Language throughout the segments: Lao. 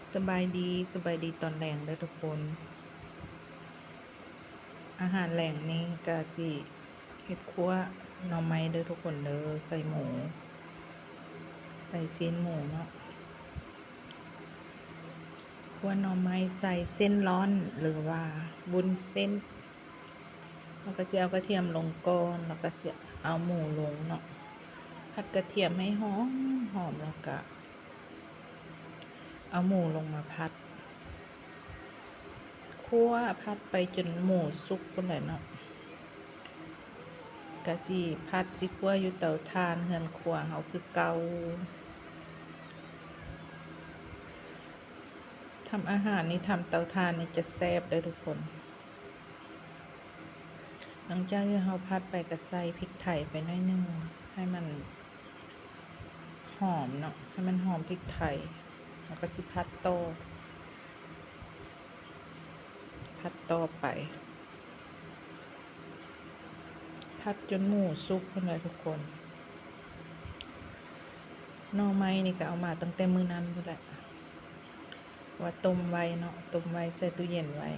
ສະບາຍດີ, ສະບາຍດີຕອນແລງເດີທຸກຄົນ. ອາຫານແລງນີ້ກະຊິເຮັດຂົ້ວໜໍ່ໄມ້ເດີທຸກຄົນເດີ, ໃສ່ໝູ, ໃສ່ຊີ້ນໝູເນາະ. ຂົ້ວໜໍ່ໄມ້ໃສ່ເສັ້ນລ້ອນ ຫຼືວ່າວຸ້ນເສັ້ນ. ເຮົາກະຊິເອົາກະທຽມລົງກ່ອນ ແລ້ວກະຊິເອົາໝູລົງເນາະ. ຜັດກະທຽມໃຫ້ຫອມໆ ແລ້ວກະເອົາໝູລົງມາຜັດ. ຂົ້ວຜັດໄປຈົນໝູສຸກພຸ້ນແຫຼະເນາະ. ກະຊິຜັດຊິຂົ້ວຢູ່ເຕົາຖ່ານເຮືອນຄົວເຮົາຄືເກົ່າ. ທຳອາຫານນີ້ ທຳເຕົາຖ່ານນີ້ຈະແຊບເດີທຸກຄົນ. ຫຼັງຈາກທີ່ເຮົາຜັດໄປ ກະໃສ່ພິກໄທໄປໜ້ອຍໜຶ່ງ ໃຫ້ມັນຫອມເນາະ, ໃຫ້ມັນຫອມພິກໄທ. ເຮົາກະຊິຜັດຕໍ່ ຜັດຕໍ່ໄປ ຜັດຈົນໝູສຸກພຸ້ນແຫຼະທຸກຄົນ. ໜໍ່ໄມ້ນີ້ກະເອົາມາຕັ້ງແຕ່ມື້ນັ້ນພຸ້ນແຫຼະ ວ່າຕົ້ມໄວ້ເນາະ, ຕົ້ມໄວ້ໃສ່ຕູ້ເຢັນໄວ້.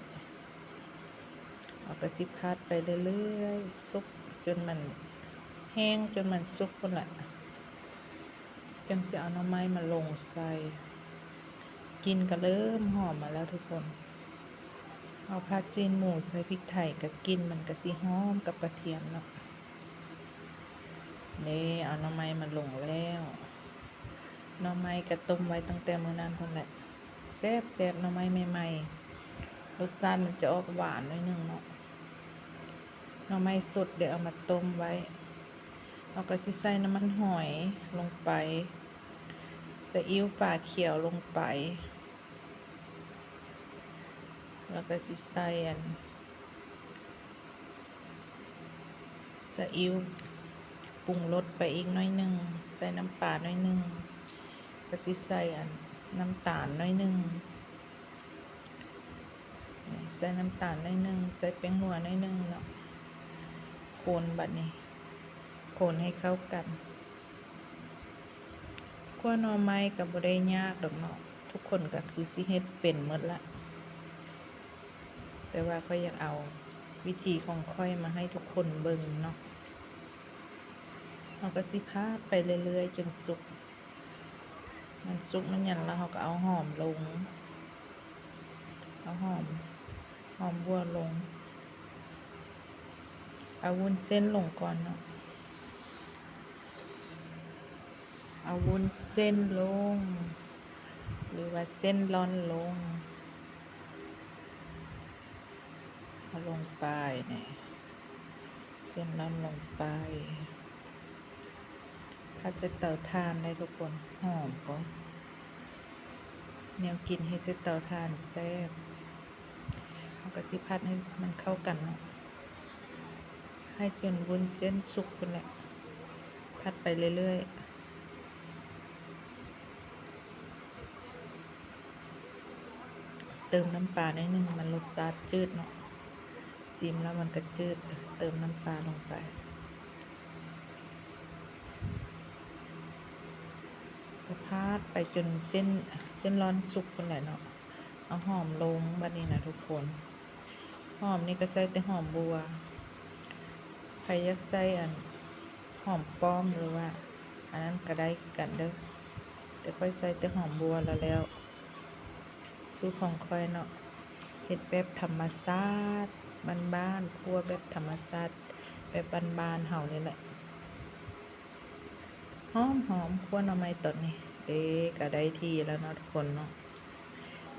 ເຮົາກະຊິຜັດໄປເລື້ອຍໆ ສຸກຈົນມັນແຫ້ງ ຈົນມັນສຸກພຸ້ນແຫຼະ. ຈັ່ງຊິເອົາໜໍ່ໄມ້ມາລົງໃສ່. ກິ່ນກະເລີ່ມຫອມມາແລ້ວທຸກຄົນ. ເຮົາຜັດຊີ້ນໝູໃສ່ພິກໄທ ກະກິ່ນມັນກະຊິຫອມກັບກະທຽມເນາະ. ເດ້ ເອົາໜໍ່ໄມ້ມາລົງແລ້ວ. ໜໍ່ໄມ້ກະຕົ້ມໄວ້ຕັ້ງແຕ່ມື້ນັ້ນພຸ້ນແຫຼະ. ແຊບໆ ໜໍ່ໄມ້ໃໝ່ໆ ລົດຊາດມັນຈະອອກຫວານໜ້ອຍໜຶ່ງເນາະ. ໜໍ່ໄມ້ສົດເດ ເອົາມາຕົ້ມໄວ້. ເຮົາກະຊິໃສ່ນ້ຳມັນຫອຍລົງໄປ, ສະອິ້ວຝາຂຽວລົງໄປ, ແລ້ວກະຊິໃສ່ອັນ ສະອິ້ວ ປຸງລົດໄປອີກໜ້ອຍໜຶ່ງ, ໃສ່ນ້ຳປາໜ້ອຍໜຶ່ງ, ກະຊິໃສ່ອັນ ນ້ຳຕານໜ້ອຍໜຶ່ງ. ໃສ່ນ້ຳຕານໜ້ອຍໜຶ່ງ, ໃສ່ແປ້ງນົວໜ້ອຍໜຶ່ງເນາະ. ຄົນບາດນີ້ ຄົນໃຫ້ເຂົ້າກັນ. ຂົ້ວໜໍ່ໄມ້ກະບໍ່ໄດ້ຍາກດອກເນາະ, ທຸກຄົນກະຄືຊິເຮັດເປັນໝົດລະ, ແຕ່ວ່າຂ້ອຍຢາກເອົາວິທີຂອງຂ້ອຍມາໃຫ້ທຸກຄົນເບິ່ງເນາະ. ເຮົາກະຊິຜັດໄປເລື້ອຍໆ ຈົນສຸກ. ມັນສຸກມັນຫຍັງແລ້ວ ເຮົາກະເອົາຫອມລົງ, ເອົາຫອມ ຫອມບົ່ວລົງ. ເອົາວຸ້ນເສັ້ນລົງກ່ອນເນາະ, ເອົາວຸ້ນເສັ້ນລົງ ຫຼືວ່າເສັ້ນລ່ອນລົງ. ເອົາລົງໄປນີ້ ເສັ້ນລ່ອນລົງໄປ. ຜັດໃສ່ເຕົາຖ່ານໄດ້ທຸກຄົນ, ຫອມກໍ ແນວກິນເຮັດໃສ່ເຕົາຖ່ານແຊບ. ເຮົາກະຊິຜັດໃຫ້ມັນເຂົ້າກັນເນາະ, ໃຫ້ຈົນວຸ້ນເສັ້ນສຸກພຸ້ນແຫຼະ. ຜັດໄປເລື້ອຍໆ. ເຕີມນ້ຳປາໜ້ອຍໜຶ່ງ, ມັນລົດຊາດຈືດເນາະ, ຊີມແລ້ວມັນກະຈືດ. ເຕີມນ້ຳປາລົງໄປ ກະຜັດໄປຈົນເສັ້ນ ເສັ້ນລ່ອນສຸກພຸ້ນແຫຼະເນາະ. ເອົາຫອມລົງບາດນີ້ນະທຸກຄົນ. ຫອມນີ້ກະໃສ່ແຕ່ຫອມບົ່ວ, ໃຜຢາກໃສ່ອັນ ຫອມປ້ອມ ຫຼືວ່າອັນນັ້ນກະໄດ້ຄືກັນເດີ, ແຕ່ຂ້ອຍໃສ່ແຕ່ຫອມບົ່ວລະແລ້ວ. ສູດຂອງຂ້ອຍເນາະ, ເຮັດແບບທຳມະຊາດ ບ້ານໆ, ຂົ້ວແບບທຳມະຊາດ ແບບບ້ານໆເຮົານີ້ແຫຼະ. ຫອມໆ ຂົ້ວໜໍ່ໄມ້ຕອນນີ້ເດ້ ກະໄດ້ທີ່ແລ້ວເນາະທຸກຄົນເນາະ.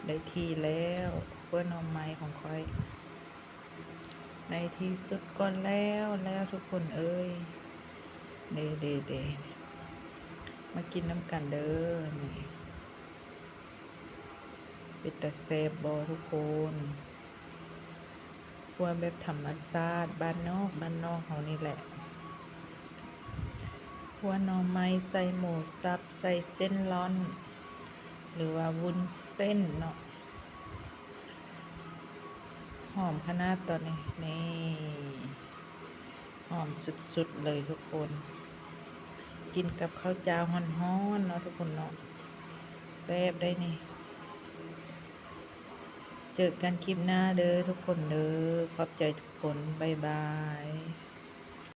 ໄດ້ທີ່ແລ້ວ ຂົ້ວໜໍ່ໄມ້ຂອງຂ້ອຍ. ໃນທີ່ສຸດກໍແລ້ວແລ້ວທຸກຄົນເອີຍ. ເດ້ໆໆ ມາກິນນຳກັນເດີ. ນີ້ ເປັນຕາແຊບບໍ່ທຸກຄົນ? ຂົ້ວແບບທຳມະຊາດ ບ້ານນອກ ບ້ານນອກເຮົານີ້ແຫຼະ. ຂົ້ວໜໍ່ໄມ້ໃສ່ໝູສັບ ໃສ່ເສັ້ນລ່ອນ ຫຼືວ່າວຸ້ນເສັ້ນເນາະ. ຫອມຂະໜາດຕອນນີ້ ນີ້ ຫອມສຸດໆເລີຍທຸກຄົນ. ກິນກັບເຂົ້າຈ້າວຮ້ອນໆເນາະທຸກຄົນເນາະ, ແຊບໄດ໋ນີ້. ເຈີກັນຄລິບໜ້າເດີທຸກຄົນເດີ. ຂອບໃຈທຸກຄົນ. ບາຍບາຍ.